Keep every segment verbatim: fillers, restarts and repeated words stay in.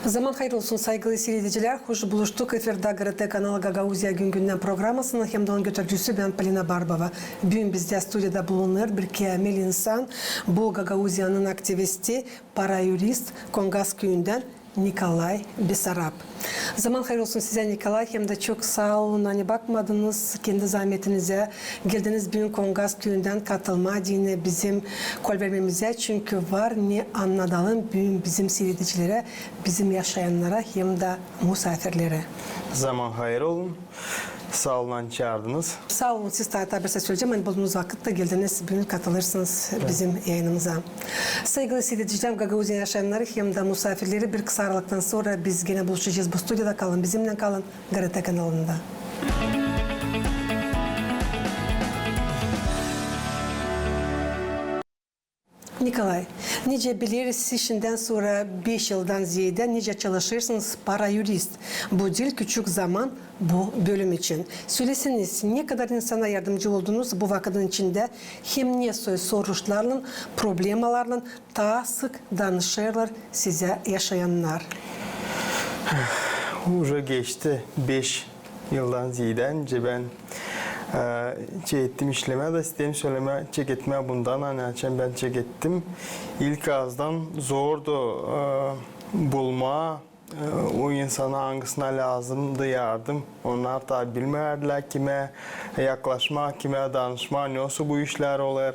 Zaman hayır olsun, saygılı siiredicilär. Hoş buluştuk. Efirdä GRT kanalı Gagauziya gün-gündän programasının hem dä onun götürücüsü bän, Polina Barbova. Büün bizdä studiyada bulunêr bir käämil insan. Bu Gagauziyanın aktivisti, para-yurist, Kongaz küüyündän Nikolay Besarab. Zaman hayır olsun sizä, Nikolay, hem dä çok saa olun, ani bakmadınız kendi zaametinizä, geldiniz büün Kongaz küüyündän katılmaa deyni bizim kolvermemizä, çünkü var ne annadalım büün bizim siiredicilerä, bizim yaşayannara hem dä musaafirlerä. Zaman hayır olun. Saa olun, ani çaardınız. Saa olun, siz taa, taa bir söleyecäm, ani buldunuz vakıt da geldiniz, büün katılırsınız bizim yayınımıza. Saygılı siiredicilär, Gagauziyanın yaşayannarı hem dä musaafirleri, bir kısa aralıktan sora biz genä buluşacez bu studiyada. Kalın bizimnän, kalın GRT kanalında. Nikolay, nicä bileriz, siz şindän sora beş yıldan zeedä nicä çalışêrsınız para-yurist. Bu diil küçük zaman bu bölüm için. Söleseniz, ne kadar insana yardımcı oldunuz bu vakıdın içindä, hem ne soy soruşlarlan, problemalarlan taa sık danışêrlar sizä yaşayannar? Уже geçti beş yıldan zeedä, nicä bän, e, çekettim işlemää dä isteerim sölemää, çeketmää bundan, ani açan bän çekettim. İlk azdan zordu, e, bulmaa, e, o insana, angısına lääzımdı yardım. Onnar taa bilmärdilär kimä yaklaşmaa, kimä danışmaa, nesoy bu işlär olêr.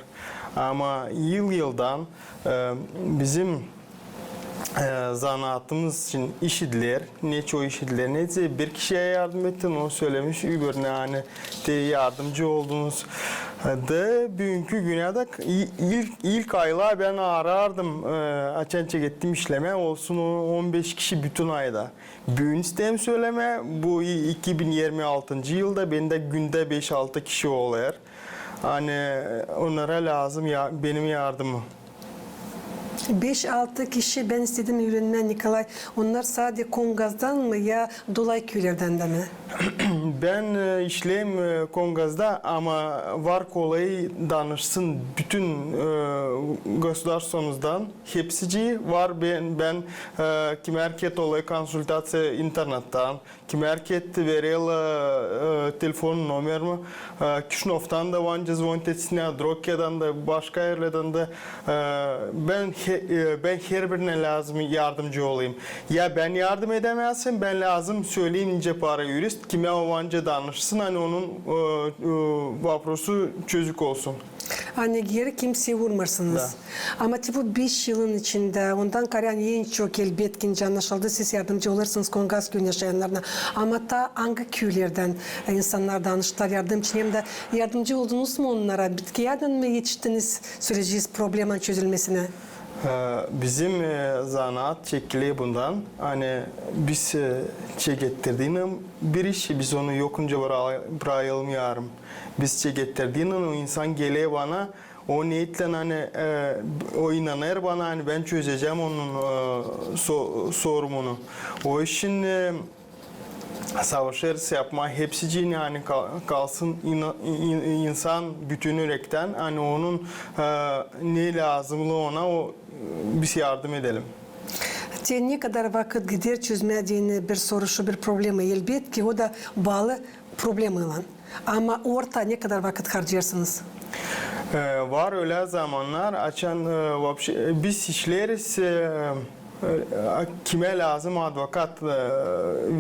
Ama yıl-yıldan, e, bizim e, zanaatımız için işidilär, neçoy işidilär. Neçin bir kişiyä yardım ettin, o sölemiş öbürünä, ani te yardımcı oldunuz. E, da büünkü günä dä i-, ilk, ilk aylar bän aarardım, e, açan çekettim işlemää, olsun o on beş kişi bütün ayda. Büün isteerim sölemää, bu i-, iki bin irmi altıncı yılda bendä gündä beş-altı kişi olêr. Ani, e, onnara lääzım ya, benim yardımım. Beş-altı kişi, bän istedim üürenmää, Nikolay, onnar sade Kongazdan mı ya dolay küülerdän dä mi? Bän, e, işleerim, e, Kongazda, ama var kolay danışsın bütün, e, gosudarstvomudan, hepsicii var. Bän, bän, e, kimär ket olêr konsultaţiya internettän, kimär ket vererlär, e, telefon nomerimi, e, Kişinövdan da var nicä zvonit etsinär, Drokiyadan da, başka erlerdän dä, e, bän he-, e, bän herbirinä lääzım yardımcı olayım. Ya bän yardım edämäzsem, bän lääzım söleyim nicä para-yurist, kimä o var nicä danışsın, ani onun, e, e, voprosu çözük olsun. Ani geeri kimseyä urmêêrsınız. Da. Ama te bu beş yılın içindä, ondan kaarä ani en çok, elbetki, nicä annaşıldı, siz yardımcı olêrsınız Kongaz küüyün yaşayannarına. Ama taa angı küülerdän insannar danıştılar yardım için, hem dä yardımcı oldunuz mu onnara? Bitkiyädän mi etiştiniz, söleyecez, problemanın çözülmesinä? E, bizim, e, zanaat çekiler bundan. Ani biz, e, çekettirdiynän bir işi, biz onu yokunca bıra-, bırakalım yarım. Biz çekettirdiynän o insan geler bana, o neetlän, ani, e, o inanêr bana, ani bän çözecäm onun, e, so-, sorumunu. O işin, e, savaşêrız yapmaa hepsicii, ani kal-, kalsın ina-, in-, insan bütün ürektän, ani onun, e, ne lääzımlı ona, o, e, biz yardım edelim. Te ne kadar vakıt gider çözmää deyni bir soruşu, bir problema? Elbetki, o da baalı problemaylan. Ama orta ne kadar vakıt harcêêrsınız? E, var ölä zamannar, açan, e, вообще, e, biz işleeriz, e, e, kimä lääzım advokat, e,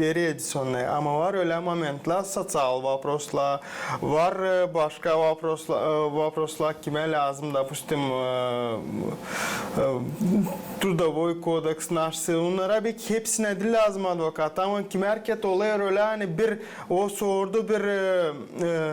vereriz onu. Ama var ölä momentlär, soţial voproslar, var, e, başka voprosla-, e, voproslar, kimä lääzım, допустим, e, e, трудовой кодекс, наш, onnara beki hepsinä diil lääzım advokat. Ama kimär ket olêr ölä, ani bir o sordu bir, e, e,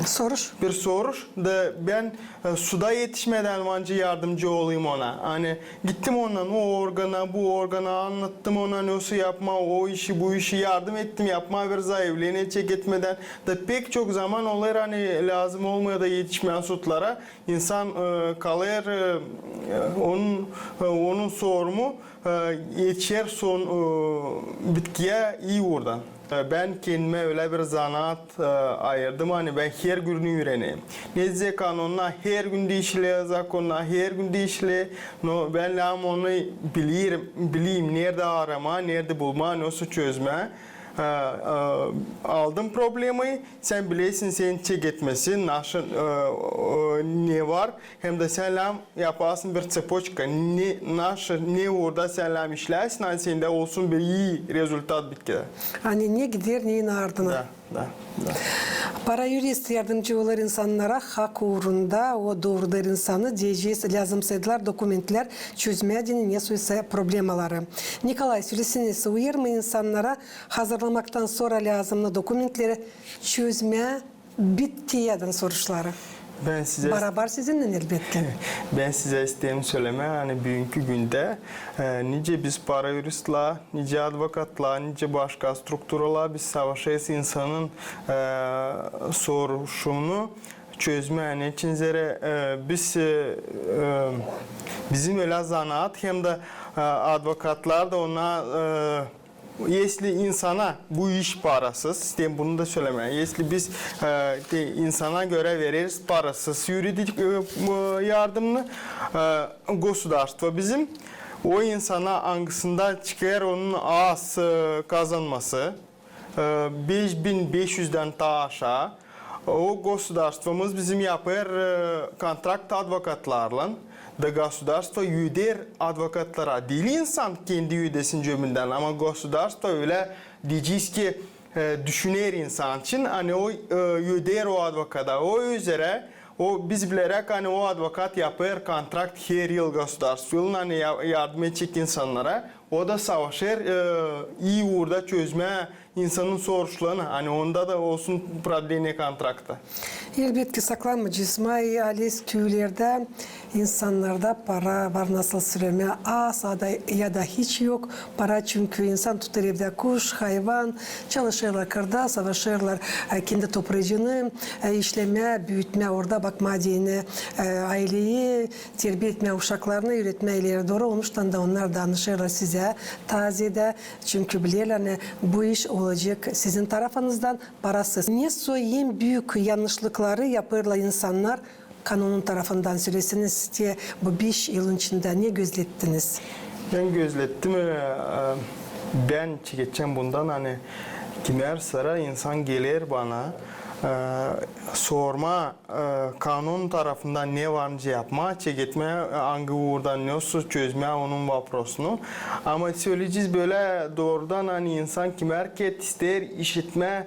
soruş. Bir soruş da bän, e, suda etişmedän var nicä yardımcı olayım ona. Ani gittim ondan o organa, bu organa, annattım ona nesoy yapmaa o işi, bu işi, yardım ettim yapmaa bir zayavleniye çeketmedän. Da pek çok zaman olêr, ani lääzım olmêêr da etişmää sudlara. İnsan, e, kalêr, e, e, onun, e, onun sorumu, e, etişer son, e, bitkiyä ii uurdan. E, bän kendimä ölä bir zanaat, e, ayırdım, ani bän her günü üüreneyim. Neçin kanonnar her gün diişiler, zakonnar her gün diişiler. No bän lääzım onu bilerim, bileyim, neredä aaramaa, neredä bulmaa, nasıl çözmää. E, e, aldım problemayı, sän bilersin, sän çeketmesin, nasıl, e, e, ne var, hem dä sän lääzım yapasın bir ţepoçka. Ne, nasıl, ne uurda sän lääzım işläsin, ani sendä olsun bir ii rezultat bitkidä. Ani ne gider, neyin ardına. Da, da, da. Para-yurist yardımcı olêr insannara hak uurunda, o doorudêr insanı, deyecez, lääzım saydılar dokumentlär çözmää deyni nesoy sa problemaları. Nikolay, söleseniz, uyêr mı insannara hazırlamaktan sora lääzımnı dokumentleri çözmää bitkiyädän soruşları. Bän sizä Barabar sizinnän, elbetki. Bän sizä isteerim sölemää, ani büünkü gündä, e, nicä biz para-yuristlär, nicä advokatlar, nicä başka strukturalar, biz savaşêrız insanın, e, soruşunu çözmää. Neçin zerä, e, biz, e, e, bizim ölä zanaat, hem dä, e, advokatlar da ona, e, Esli insana bu iş parasız, isteerim bunu da sölemää. Esli biz, e, te, insana görä vereriz parasız yuridik, e, e, yardımını, e, gosudarstvo bizim o insana, angısında çıkêr onun az, e, kazanması, e, beş bin beş üzdän taa aşaa, o gosudarstvomuz bizim yapêr, e, kontrakt advokatlarlan, da gosudarstvo öder advokatlara. Diil insan kendi ödesin cöbündän, ama gosudarstvo ölä, deyecez ki, e, düşüner insan için, ani o, e, öder o advokata. O üzerä, o biz bileräk, ani o advokat yapêr kontrakt her yıl gosudarstvoylan, ani ya-, yardım edecek insannara. O da savaşêr, e, ii uurda çözmää insanın soruşlarını, ani onda da olsun prodleniye kontrakta. Elbetki, saklanmayacez. Maali küülerdä insannarda para var, nasıl sölemää, az ya da, ya da hiç yok para, çünkü insan tutêr evdä kuş, hayvan, çalışêrlar kırda, savaşêrlar, e, kendi topracıını, e, işlemää, büütmää orada, bakmaa deyni, e, ayleyi, terbiya etmää uşaklarını, üüretmää ileri dooru. Onuştan da onnar danışêrlar sizä taziyedä, çünkü bilerlär, ani bu iş olacek sizin tarafınızdan parasız. Nesoy en büük yannışlıkları yapêrlar insannar kanonun tarafından, söleseniz, te bu beş yılın içindä ne gözlettiniz? Bän gözlettim, e, e, bän çeketçäm bundan, ani kimär sıra insan geler bana, e, sormaa, e, kanon tarafından ne var nicä yapmaa, çeketmää, e, angı uurdan, nasıl çözmää onun voprosunu. Ama söleyecez bölä doorudan, ani insan kimär ket isteer işitmää,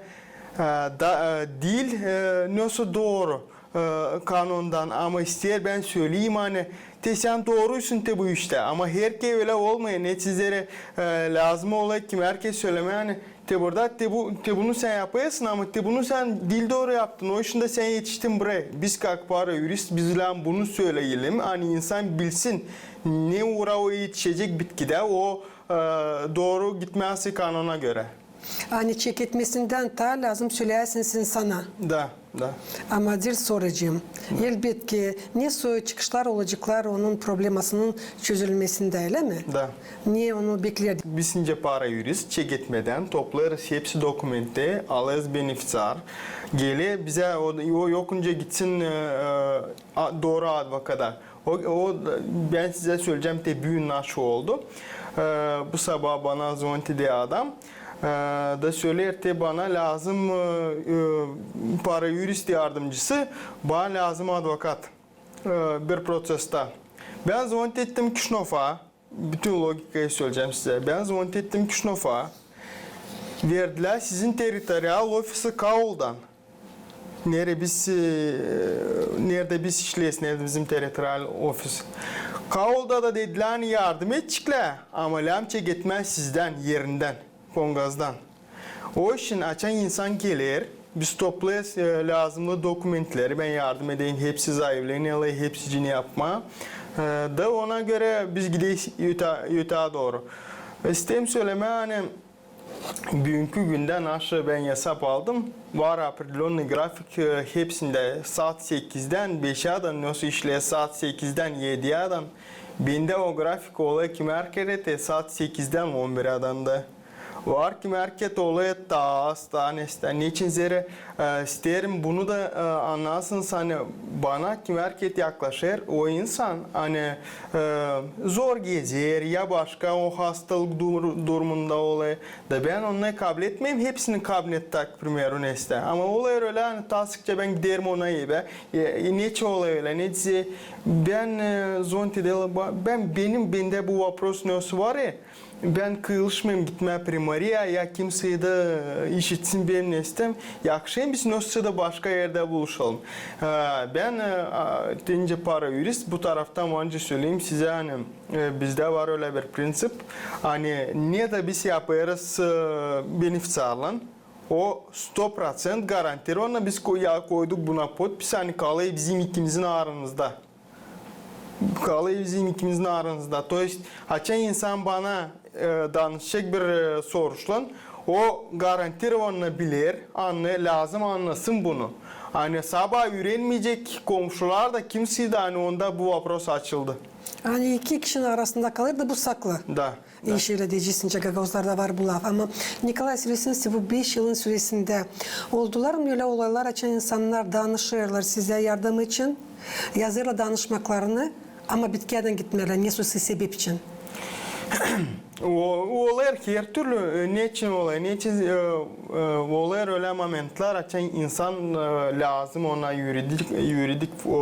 e, da, e, diil, e, nasıl dooru, e, kanondan, ama isteer bän söleyim, ani te sän dooruysun te bu iştä. Ama herkerä ölä olmêêr, neçin zerä, e, lääzım olêr kimär ket sölemää, ani te burada, te bu, te bunu sän yapêrsın, ama te bunu sän diil dooru yaptın, o işindä sän etiştin burayı. Biz, как para-yurist, biz lääzım bunu söleyelim, ani insan bilsin, ne uura o etişecek bitkidä, o, e, dooru gitmää kanona görä. Ani çeketmesindän taa lääzım söleyäsiniz insana. Da, da. Ama diil soracam. Elbetki, nesoy çıkışlar olaceklar onun problemasının çözülmesindä, ölä mi? Da. Ne onu bekleer? Biz nicä para-yurist çeketmedän toplêêrız hepsi dokumentti, alêrız beneficiar. Geler bizä, o, o yokunca gitsin, e, e, a, dooru advokata. O, o, bän sizä söleyecäm te büün nasıl oldu. E, bu sabaa bana zvonit eder adam. E, da söleer te bana lääzım, e, e, para-yurist yardımcısı, bana lääzım advokat, e, bir procesta. Bän zvonit ettim Kişinöva, bütün logikayı söleyecäm sizä. Bän zvonit ettim Kişinöva, verdilär sizin territorial ofisi Kauldan. Neredä biz, e, neredä biz işleeriz, neredä bizim territorial ofis. Kaulda da dedilär, ani yardım edeceklär, ama lääzım çeketmää sizdän, erindän, Pongazdan. O için açan insan geler, biz toplêêrız, e, lääzımlı dokumentleri, bän yardım ederim hepsi zayavleniyeleri, hepsicini yapmaa. E, da ona görä biz gideriz ötää, ötää dooru. İsteerim sölemää, ani büünkü gündä nasıl bän esap aldım, var определённый график, e, hepsindä saat sekizdän beşädän, nasıl işleer saat sekizdän ediyädän, Bendä o grafik olêr kimär kerä te saat sekizdän on birä dän dä. Var kimär kerä te olêr taa az, taa neştä. Neçin zerä, e, isteerim bunu da, e, annasınız, ani bana kimär kerä te yaklaşêr o insan, ani, e, zor gezer ya başka o hastalık dur-, durumunda olêr. Da bän onnarı kabletmeerim, hepsini kabletmää, k primeru, neştä. Ama olêr ölä, ani taa sıkça bän giderim ona evä. E, e, neçin olêr ölä, neçin bän, e, zonti deerim, ba-, bän, benim, bendä bu vopros nesoy var, e, bän kıyılışmêêrım gitmää primariyaya, kimsey dä, e, işitsin benim neştämi. Yakışêr mi biz nesoy da başka erdä buluşalım? E, bän, e, a, deyni paraürist, bu taraftan var nicä söleyim sizä, ani, e, bizdä var ölä bir prinţip, ani ne dä biz yapêrız, e, beneficiarlan, o sto proţent garantirovanno biz ko-, ya koyduk buna potpis, ani kalêr bizim ikimizin aramızda. Kalêr bizim ikimizin aramızda. То есть, açan insan bana, e, danışacek bir, e, soruşlan, o garantirovanno biler, anna-, lääzım annasın bunu. Ani sabaa üürenmeyecek komşular da, kimsey dä, ani onda bu vopros açıldı. Ani iki kişinin arasında kalêr da bu saklı. Da. Da. İşä deyecez, nicä gagauzlarda var bu laf. Ama, Nikolay, sölesin, bu beş yılın süresindä oldular mı ölä olaylar, açan insannar danışêrlar sizä yardım için, yazêrlar danışmaklarını, ama bitkerdän gitmeerlär, nesoy sebep için? O, olêr hertürlü, e, neçin olêr, neçin, e, e, olêr ölä momentlär, açan insan, e, lääzım ona yuridik, yuridik, o,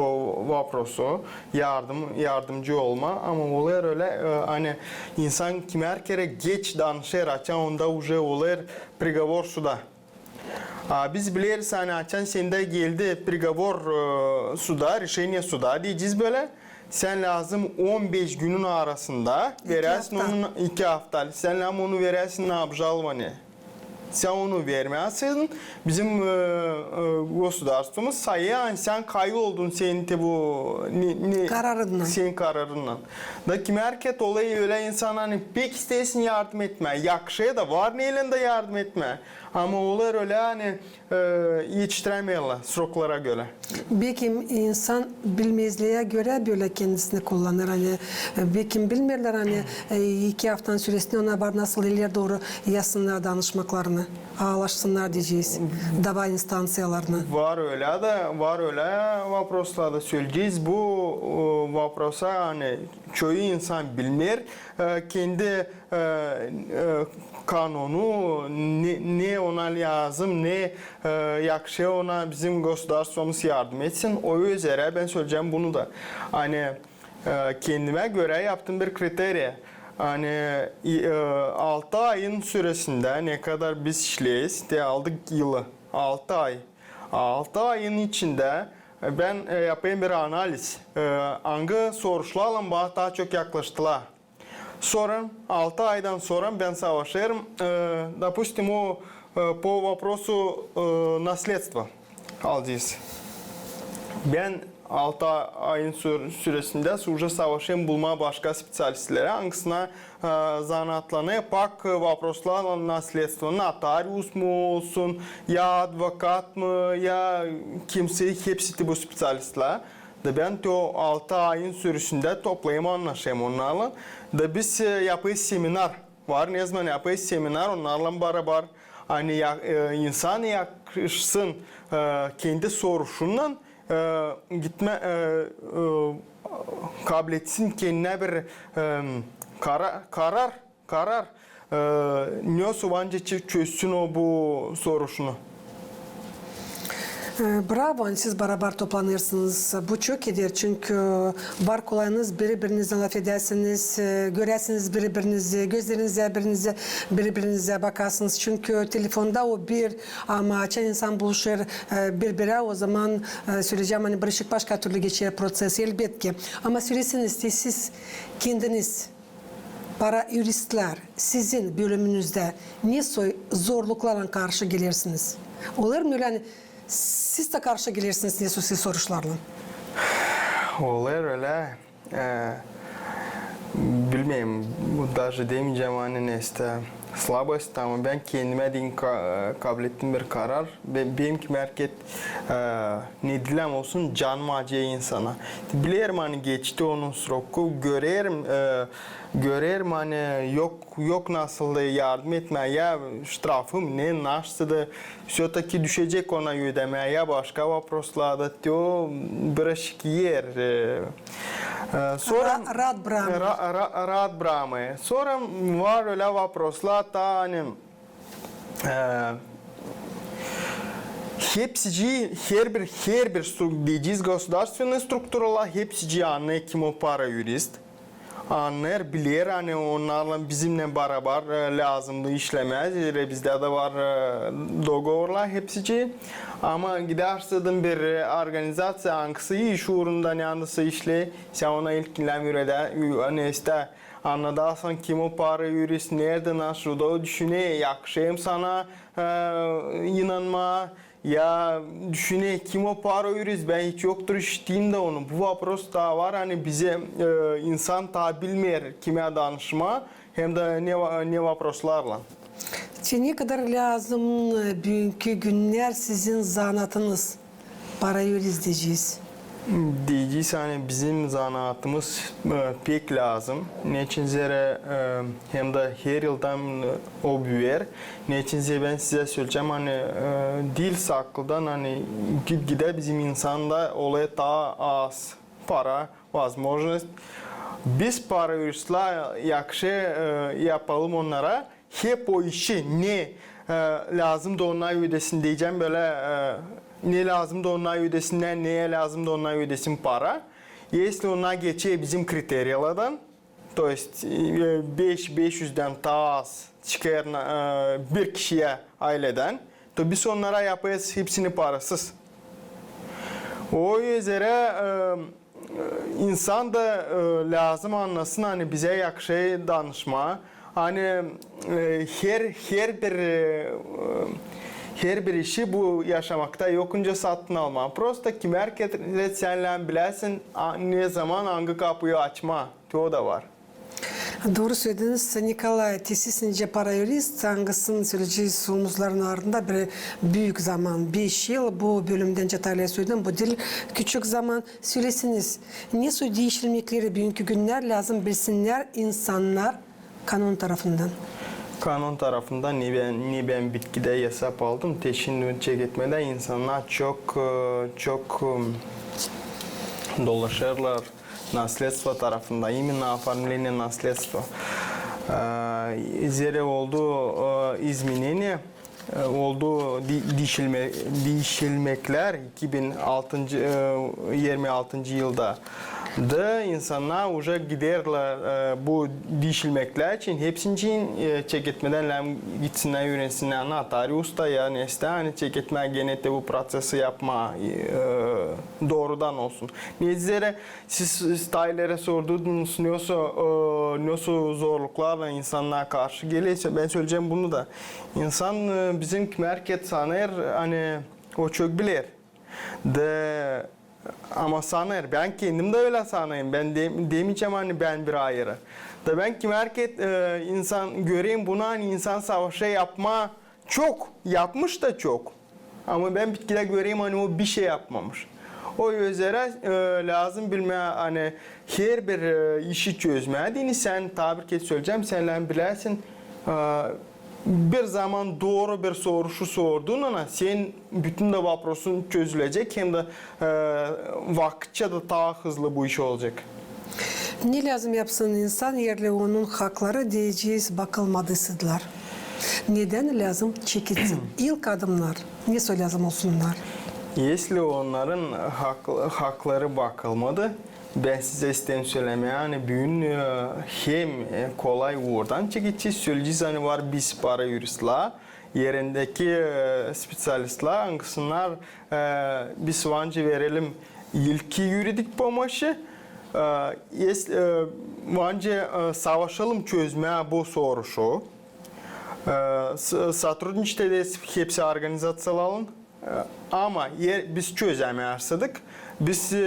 voprosu, yardım, yardımcı olmaa, ama olêr ölä, e, ani insan kimär kerä geç danışêr, açan onda uje olêr приговор суда. A biz bileriz, ani açan sendä geldi приговор, e, суда, решение суда deyecez bölä, sän lääzım on beş günün arasında veräsin afta. Onun, iki afta, sän lääzım onu veräsin на обжалование. Sän onu vermäsin, bizim, e, e, государствомуз sayêr, ani sän kayıl oldun senin te bu, ne, ne, kararınnan. Senin kararınnan. Da kimär kerä te olêr ölä insan, ani pek isteersin yardım etmää. Yakışêr da, var neylän dä yardım etmää. Ama olêr ölä, ani, e, etiştirämeerlär срокlara görä. Bekim insan bilmezliyä görä bölä kendisini kullanêr. Ani, e, bekim bilmeerlär, ani, e, iki aftanın süresindä onnar var nasıl ileri dooru yazsınnar danışmaklarını, alaşsınnar deyecez, dava instanţiyalarına. Var ölä dä, var ölä voproslar da, söleyecez bu, e, voprosa, ani çoyu insan bilmeer, e, kendi, e, e, kanonu, ne, ne ona lääzım, ne, e, yakışêr ona bizim государствомуз yardım etsin. O üzerä bän söleyecäm bunu da. Ani, e, kendimä görä yaptım bir kriteriya. Ani, e, altı ayın süresindä, ne kadar biz işleeriz, te aldık yılı, altı ay. Altı ayın içindä, e, bän, e, yapêrım bir analiz. E, angı soruşlarlan bana taa çok yaklaştılar. Sora, altı aydan sora bän savaşêrım, e, допустим, o, e, по вопросу, e, наследства alacez. Bän altı ayın süre-, süresindä уже savaşêrım bulmaa başka speţialistleri, angısına, e, zanaatlanêr pak, e, voproslarlan наследства, notarius mu olsun, ya advokat mı, ya kimsey, hepsi te bu speţialistlär. Da bän te o altı ayın süresindä toplêêrım, annaşêrım onnarlan. Da biz, e, yapêrız seminar. Var ne zaman yapêrız seminar onnarlan barabar. Ani ya-, e, insan yakışsın, e, kendi soruşunnan, e, gitmää, e, e, kabletsin kendinä bir, e, kara-, karar, karar, e, nesoy var nicä çö-, çözsün o bu soruşunu. E, bravo, ani siz barabar toplanêrsınız. Bu çok eder, çünkü var kolayınız biri-birinizdän lafedäsiniz, e, göräsiniz biri-birinizi, gözlerinizä biri-birinizä, biri-birinizä bakasınız. Çünkü telefonda o bir, ama açan insan buluşêr, e, bir-birä, o zaman, e, söleyecäm, ani bir işik başka türlü geçer proţes, elbetki. Ama söleseniz, siz kendiniz, paraüristlär, sizin bölümünüzdä nesoy zorluklarlan karşı gelersiniz? Olêr mı ölä, ani siz dä karşı gelersiniz nesoy soruşlarlan? Olêr ölä, e, bilmeerim, bu Даже demeycäm, ani neysä, slabost, ama bän kendimä deyni ka-, kablettim bir karar. Be-, benim kimi hereket, e, ne diilä olsun, canım acıyêr insana. Bilerim, ani geçti onun sroku, görerim, e, görerim, ani yok, yok nasıl da yardım etmää, ya ştrafım ne, nasıl da, всё-таки düşecek ona ödemää, ya başka voproslarda, то biraz şikir. E, e, sora Ra-, raat bramêêr. Ra-, ra-, raat bramêêr. Sora var ölä voproslar, ta, ani, e, hepsicii, herbir, herbir stru-, deyecez, государственный strukturalar, hepsicii annêêr, kim o para-yurist. Annêêr, biler, ani onnarlan bizimnän barabar, e, lääzımdı işlemää, zerä bizdä dä var, e, dogovorlar hepsicii. Ama gidärsin bir, e, organizaţiya, angısı iş uurundan yannısı işleer, sän ona ilkincä üüredä-, ü-, ani neysä annadêrsın, kim o para-yurist, neredä, nasıl da o düşüner, yakışêr mı sana, e, inanmaa, ya düşüner, kim o para-yurist, bän hiç yoktur işittiim dä onu. Bu vopros taa var, ani bizä, e, insan taa bilmeer, kimä danışmaa, hem dä ne va-, ne voproslarlan. Te ne kadar lääzım, e, büünkü günnär sizin zanaatınız, para-yurist deyecez? Deyecez, ani bizim zanaatımız, e, pek lääzım. Neçin zerä, e, hem dä her yıldan, e, o büüyer. Neçin zerä bän sizä söleyecäm, ani, e, diil saklıdan, ani git-gidä bizim insanda olêr taa az para, возможность. Biz para-yuristlär yakışêr, e, yapalım onnara hep o işi, ne, e, lääzım da onnar ödesin, deyecäm bölä, e, ne lääzım da onnar ödesin, ne, neyä lääzım da onnar ödesin para. Если onnar geçer bizim kriteriyalardan, то есть, e, beş, beş üzdän taa az çıkêr, e, bir kişiyä ayledän, то biz onnara yapêrız hepsini parasız. O üzerä, e, insan da, e, lääzım annasın, ani bizä yakışêr danışmaa. Ani, e, her, herbir, e, herbir işi bu yaşamakta yok nicä satın almaa. Prosta kimär kerä sän lääzım biläsin, a, ne zaman angı kapıyı açmaa. Te o da var. Dooru sölediniz, Nikolay. Te siz nicä para-yurist, angısını söleyecez omuzlarının ardında bir büük zaman, beş yıl, bu bölümdän çatalya söledim, bu diil küçük zaman. Söleseniz, ne soy diişilmekleri büünkü günnär lääzım bilsinnär insannar kanon tarafından? Kanon tarafından ne bän, ne bän bitkidä esap aldım, te şindi çeketmedä insannar çok, e, çok, e, dolaşêrlar наследство tarafında, именно оформление наследства. E, zerä oldu, e, изменение, e, oldu di-, diişilme-, diişilmeklär iki bin altıncı, e, yirmi altıncı yılda. Da insannar уже giderlär, e, bu diişilmeklär için, hepsini için, e, çeketmedän lääzım gitsinnär, üürensinnär notariusta ya neysä, ani çeketmää genä te bu proţesi yapmaa, e, doorudan olsun. Ne üzerä siz, siz taa ileri sordunuz, nesoy, e, nesoy zorluklarlan insannar karşı geler. Bän söleyecäm bunu da. İnsan, e, bizim kimär kerä sanêr, ani o çok biler. Da, ama sanêr, bän kendim dä ölä sanêrım. Bän de-, demeyecäm, ani bän bir ayırı. Da bän kimär kerä, e, insan görerim bunu, ani insan savaşêr yapmaa çok, yapmış da çok. Ama bän bitkidä görerim, ani o bişey yapmamış. O üzerä, e, lääzım bilmää, ani herbir, e, işi çözmää deyni, sän, taa bir kerä söleyecäm, sän lääzım biläsin, e, bir zaman dooru bir soruşu sordun, ani senin bütün dä voprosun çözülecek, hem dä, e, vakıtça da taa hızlı bu iş olacek. Ne lääzım yapsın insan, erli onun hakları, deyecez, bakılmadıysadılar? Nedän lääzım çeketsin ilk adımnar? Nesoy lääzım olsunnar? Если onnarın hak-, hakları bakılmadı, bän sizä isteerim sölemää, ani büün, e, hem, e, kolay uurdan çeketecez, söleyecez, ani var biz para-yuristlär, erindeki, e, speţialistlär, angısınnar, e, biz var nicä verelim ilki yuridik pomoşı, e, es-, e, var nicä, e, savaşalım çözmää bu soruşu. E, s-, сотрудничать ederiz hepsi organizaţiyalarlan. E, ama er biz çözämeersädük, biz, e,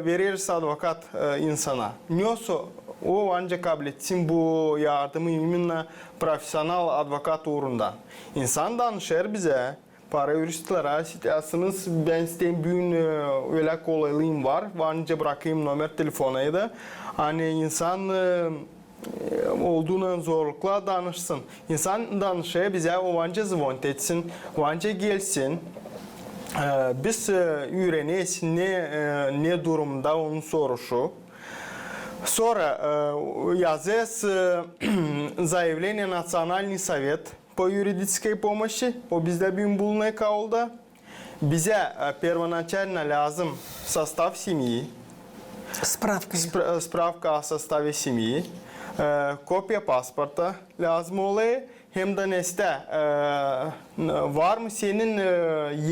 vereriz advokat, e, insana. Nesoy O ancak kabletsin bu yardımı iminna profesional advokat uurundan. İnsan danışêr bizä, para yuristlerä, isteersiniz, bän isteerim büün, e, ölä kolaylığım var, var nicä brakayım nomer telefonayı da. Ani insan, e, e, olduunan zorlukla danışsın. İnsan danışêr bizä, o var nicä zvonit etsin, var nicä gelsin. E, biz, e, üüreneriz, ne, e, ne durumda onun soruşu. Sora, e, yazêrız, e, заявление Национальный совет по юридической помощи, o bizdä büün bulunêr Kaulda. Bizä, e, первоначально lääzım состав семьи, Справка. Spra-, e, справка о составе семьи, e, kopia pasporta lääzım olêr, hem dä nestää, e, n-, var mı senin, e,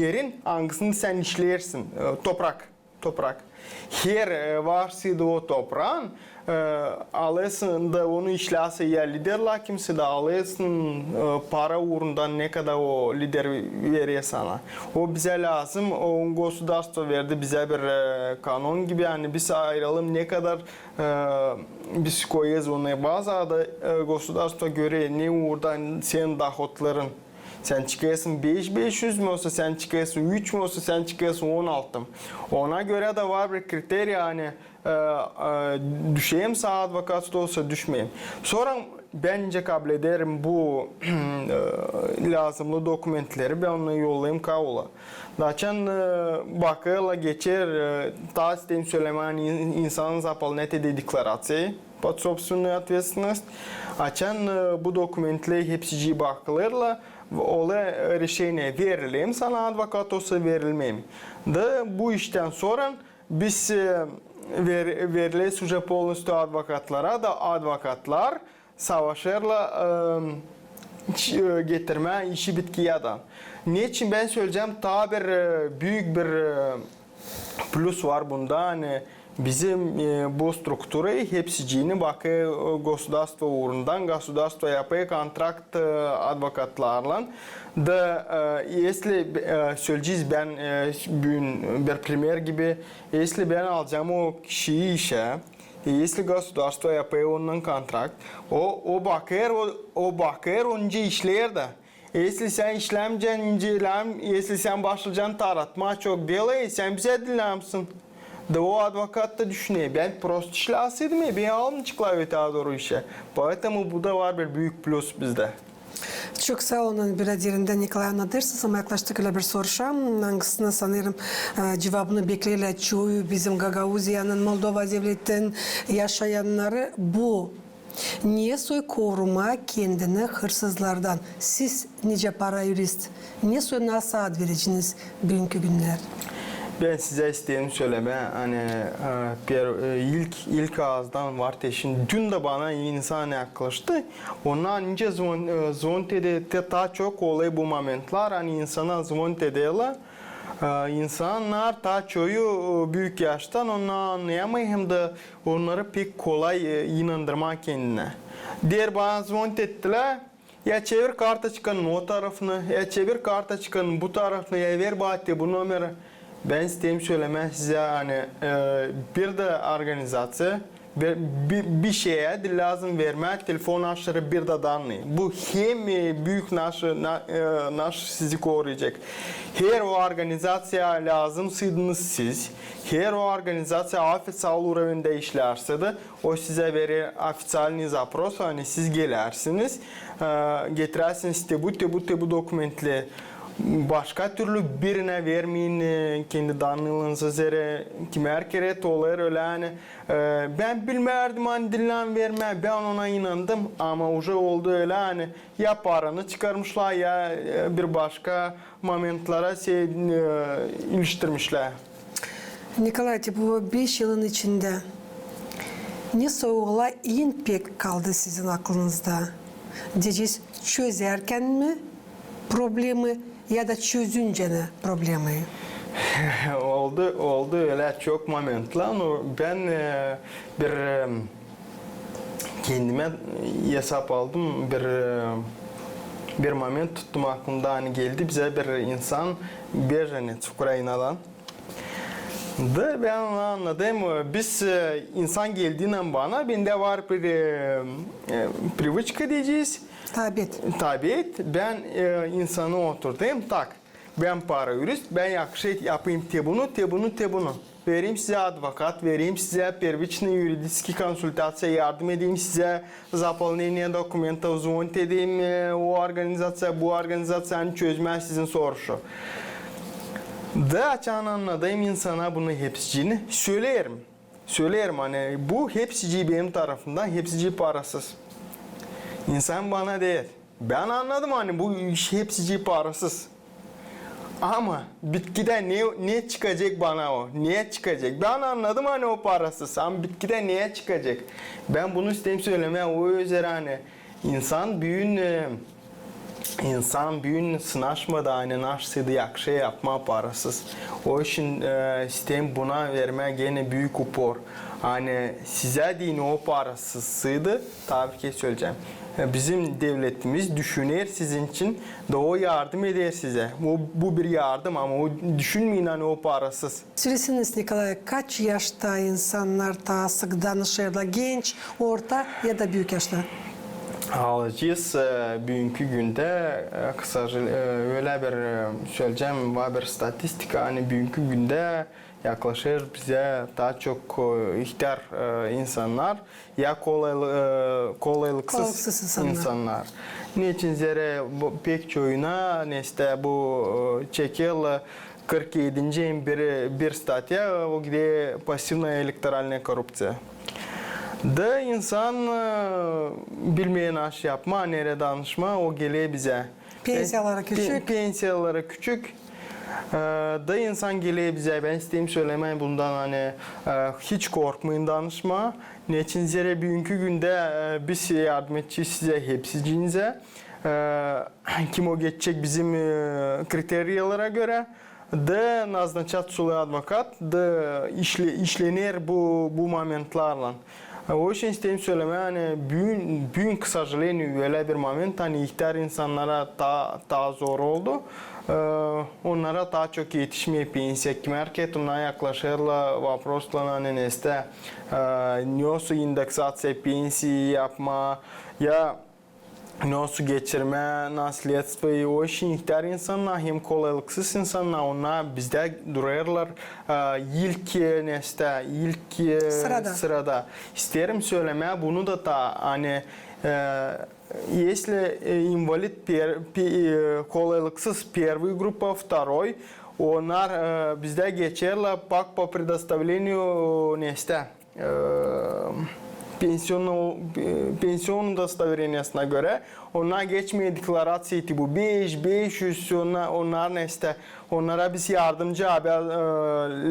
erin, angısında sän işleersin, e, toprak, toprak. Her, e, varsıydı o topraın, e, alêrsın da onu işläärsän ya lider lakimsä da alêrsın, e, para uurundan, ne kadar o lider verer sana. O bizä lääzım, o gosudarstvo verdi bizä bir, e, kanon gibi, ani biz ayıralım ne kadar, e, biz koyêrız onu bazada, e, gosudarstvo görer ne uurdan senin dohotların. Sän çıkêrsın beş, beş üz mü, osa sän çıkêrsın üç mü, osa sän çıkêrsın on altı mı? Ona görä dä var bir kriteriya, ani, e, e, düşerimsä advokatstvo, osa düşmeerim. Sora bän nicä kablederim bu, e, lääzımlı dokumentleri, bän onu yollêêrım Kaula. Da açan, e, bakêrlar, geçer, e, taa isteerim sölemää, ani in-, insan заполнять edä deklaraţiyayı под собственную ответственность. Açan, e, bu dokumentleri hepsicii bakılêrlar, olêr решение, verilerim sana advokat, osa verilmeerim. Da bu iştän sora biz, e, ver-, verileyiz уже полностью advokatlara da, advokatlar savaşêrlar, e, ç-, e, getirmää işi bitkiyädän. Neçin bän söleyecäm, taa bir, e, büük bir, e, plüs var bunda, ani bizim, e, bu strukturayı hepsicini bakêr, e, gosudarstvo uurundan, gosudarstvo yapêr kontrakt, e, advokatlarlan. Da, e, если, e, söleyecez, bän, e, büün bir primer gibi, если bän alacam o kişiyi işä, e, если gosudarstvo yapêr ondan kontrakt, o, o bakêr, o, o bakêr, o nicä işleer dä. Если sän işlämeyecän nicä lääzım, если sän başlayacan taratmaa çok дело, sän bizä dinnärsin. Da o advokat da düşüner, bän prosto işläseydim, e, bän almayaceklar ötää dooru işä. Поэтому bu da var bir büük plüs bizdä. Çok saa olun, bir derindän Nikolay annadırsınız, ama yaklaştık ölä bir soruşa, angısını sanêrım, e, cuvabını bekleerlär çoyu bizim Gagauziyanın, Moldova devletin yaşayannarı bu. Nesoy korumaa kendini hırsızlardan? Siz nicä para yurist, nesoy nasıl ad vereceniz büünkü günnär? Bän sizä isteerim sölemää, ani, e, per-, e, ilk, ilk aazdan var te şindi. Dün dä bana insan yaklaştı. Onnar nicä zvon-, e, zvonit ederlär, taa çok olêr bu momentlar, ani insana zvonit ederlär. E, insannar taa çoyu, e, büük yaştan, onnar annayamêêr hem dä onnarı pek kolay, e, inandırmaa kendinä. Deer bana zvonit ettilär, ya çevir kartoçkanın o tarafını, ya çevir kartoçkanın bu tarafını, ya ver bana te bu nomeri. Bän isteerim sölemää sizä, ani, e, bir dä organizaţiya, bir, bir, bir şeyä diil lääzım vermää telefon aşırı bir dä данные. Bu hem, e, büük naşı, na-, e, naşı sizi koruyacek. Her o organizaţiyaya lääzımsaydınız siz, her o organizaţiya ofiţial urovendä işlärseydi, o sizä verer официальный запрос, ani siz gelärsiniz, e, getirärsiniz te bu, te bu, te bu dokumentleri. Başka türlü birinä vermeyin, e, kendi данныйларınızı, zerä kimär kerä olêr ölä, ani, e, bän bilmärdim, ani diil lääzım vermää, bän ona inandım, ama уже oldu ölä, ani ya paranı çıkarmışlar, ya, e, bir başka momentlara şey, e, iliştirmişlär. Nikolay, te bu beş yılın içindä nesoy olay en pek kaldı sizin aklınızda? Deyecez, çözärkän mi problemayı ya da çözüncä ne problemayı? Oldu, oldu ölä çok momentlar. No, bän, e, bir, e, kendimä esap aldım, bir, e, bir moment tuttum aklımda, ani geldi bizä bir insan, bejeneţ Ukrainadan. Da bän onu annadım. Biz, e, insan geldiynän bana, bendä var bir, e, e, привычка deyecez. Tabiat. Tabiat. Bän, e, insanı oturtêrım. Tak, bän para üüredäm, bän yakışa yapayım te bunu, te bunu, te bunu. Vereyim sizä advokat, vereyim sizä первичный юридический konsultaţiya, yardım edeyim sizä, заполнение документов, звонить edeyim, e, o organizaţiyaya, bu organizaţiyaya, ani çözmää sizin soruşu. Da açan annadım insana bunu hepsicini, söleerim. Söleerim, ani bu hepsicii benim tarafımdan, hepsicii parasız. İnsan bana deer, bän annadım, ani bu iş hepsicii parasız. Ama bitkidä ne, ne çıkacek bana o? Ne çıkacek? Bän annadım, ani o parasız, ama bitkidä ne çıkacek? Bän bunu isteerim sölemää, o üzerä, ani insan büün, e, insan büün sınaşmadı, ani nasıl da yakışa yapmaa parasız. O için, e, isteerim buna vermää genä büük upor. Ani sizä deyni o parasızsıydı, tabii ki söleyecäm. E, bizim devletimiz düşüner sizin için, da o yardım eder sizä. O, bu bir yardım, ama o düşünmeyin, ani o parasız. Söleseniz, Nikolay, kaç yaşta insannar taa sık danışêrlar, genç, orta ya da büük yaşta? Alacez, e, büünkü gündä, e, kısaca, e, ölä bir, e, söleyecäm, var bir statistika, ani büünkü gündä yaklaşêr bizä taa çok, e, ihtär, e, insannar, ya kolaylı-, e, kolaylıksız insannar. Neçin zerä pek çoyuna, neştä bu, e, çekerlär kırk edinci bir, bir statya, o gidä пассивная электоральная коррупция. Da insan, e, bilmeer nasıl yapmaa, neredä danışmaa, o geler bizä. Pensiyaları küçük. Pensiyaları küçük. E, da insan geler bizä. Bän isteerim sölemää bundan, ani, e, hiç korkmayın danışmaa. Neçin zerä büünkü gündä, e, biz yardım edecez sizä hepsicinizä. E, kim o geçecek bizim, e, kriteriyalara görä. Da назначат sulä advokat, da işle-, işlener bu, bu momentlärlän. O için isteerim sölemää, ani büün, büün, к сожалению, ölä bir moment, ani ihtär insannara taa, taa zor oldu. E, onnara taa çok etişmeer pensiya. Kimär ket onnar yaklaşêrlar voproslan, ani neştä, e, nasıl indeksaţiya pensii yapmaa, ya nasıl geçirmää наследство. O için ihtär insannar hem kolaylıksız insannar, onnar bizdä durêrlar, e, ilk, e, neştä, ilk, e, sırada. İsteerim sölemää bunu da taa, ani, e, если, e, инвалид пер-, пе-, e, kolaylıksız первый группа, второй, onnar, e, bizdä geçerlär пак по предоставлению, neştä, e, pensionnıy, e, pensionnıy удостоверениесинä görä, onnar geçmeer deklaraţiya tipu beş, beş üz, onnar, onnar neştä, onnara biz yardımcı abi, e,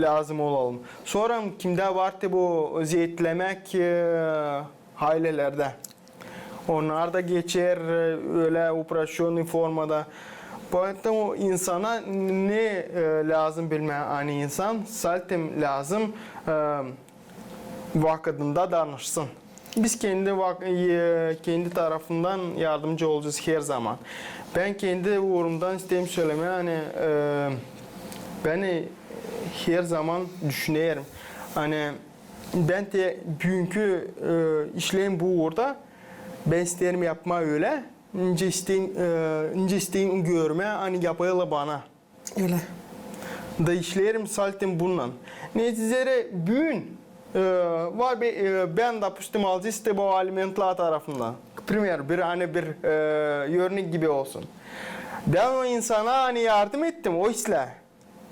lääzım olalım. Sora kimdä var te bu zeetlemäk, e, aylelerdä. Onnar da geçer, e, ölä упрощённый formada. Поэтому insana ne, e, lääzım bilmää, ani insan saltem lääzım, e, vakıdında danışsın. Biz kendi vak-, e, kendi tarafından yardımcı olacez her zaman. Bän kendi uurumdan isteerim sölemää, ani, e, bän, e, her zaman düşünerim, ani bän te büünkü, e, işleerim bu uurda, bän isteerim yapmaa ölä, nicä isteerim, e, nicä isteerim görmää, ani yapêrlar bana. Ölä. Da işleerim saltem bunnan. Neçin zerä büün, e, var bir, e, bän, допустим, alacez te bu alimentlär tarafından. Primer, bir, ani bir, e, örnek gibi olsun. Bän o insana, ani yardım ettim o islää.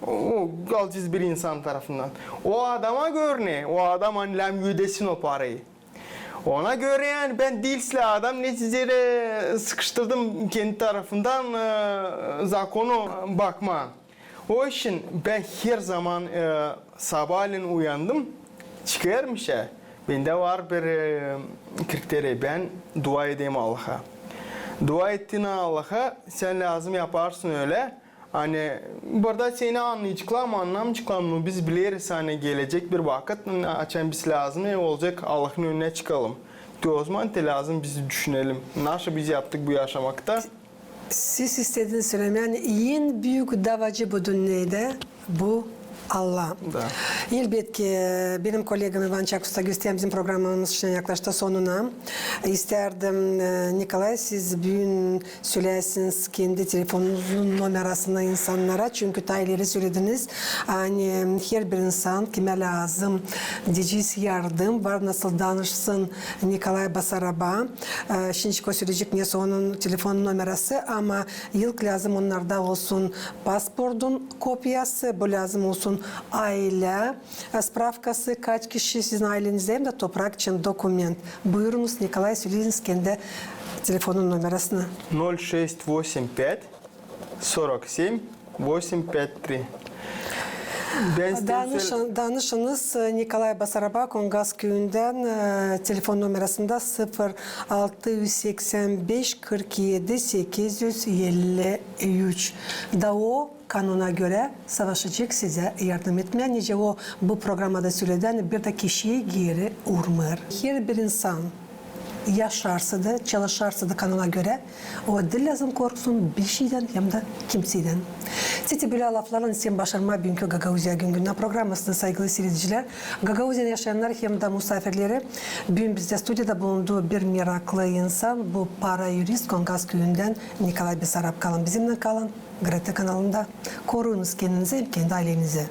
O, o alacez bir insan tarafından. O adama görä, o adam, ani lääzım ödesin o parayı. Ona görä, ani bän diil islää adam, neçin zerä sıkıştırdım kendi tarafından, e, zakonu bakmaa. O için bän her zaman, e, sabaalän uyandım, çıkêrım işä, bendä var bir, e, kriteriya, bän dua ederim Allaha. Dua ettiynän Allaha, sän lääzım yaparsın ölä, ani burada seni annayaceklar mı, annamayaceklar mı, biz bileriz, ani gelecek bir vakıt, açan biz lääzım olacek Allahın önünä çıkalım. Te ozaman te lääzım biz düşünelim, nasıl biz yaptık bu yaşamakta. Siz istediniz sölemää, ani en büük davacı bu dünnedä bu Allah. Da. Elbetki, benim kollegam İvan Çakusla göstermä bizim programamız şindi yaklaştı sonuna. İstärdim, e, Nikolay, siz büün söleyäsiniz kendi telefonunuzun nomerasını insannara, çünkü taa ileri sölediniz, ani herbir insan, kimä lääzım, deyecez yardım, var nasıl danışsın Nikolay Basaraba. E, şindi o söleyecek, nesoy onun telefon nomerası, ama ilk lääzım onnarda olsun pasportun kopiyası, bu lääzım olsun aylä, e, spravkası, kaç kişi sizin aylenizdä, hem dä toprak için dokument. Buyurunuz, Nikolay, söleyiniz kendi telefonun nomerasını. Ноль шесть восемь пять сорок семь восемь пять три. Danışın, danışınız, e, Nikolay Basaraba, Kongaz küüyündän, e, telefon nomerasında sıfır altı üz seksän beş kırk edi sekiz üz elli üç. Da o kanuna görä savaşacek sizä yardım etmää, nicä o bu programada söledi, ani bir dä kişi geeri urmêêr. Herbir insan yaşarsa da, çalışarsa da kanuna görä, o diil lääzım korksun bişeydän hem dä kimseydän. Te bölä laflarlan isteerim başarmaa büünkü Gagauziya gün-gündän programasını, saygılı siiredicilär. Gagauziyanı yaşayannar hem dä musaafirleri, büün bizdä studiyada bulundu bir meraklı insan, bu para-yurist Kongaz küüyündän Nikolay Basaraba. Kalın bizimnän, kalın GRT kanalında. Koruyunuz kendinizi hem kendi aylenizi.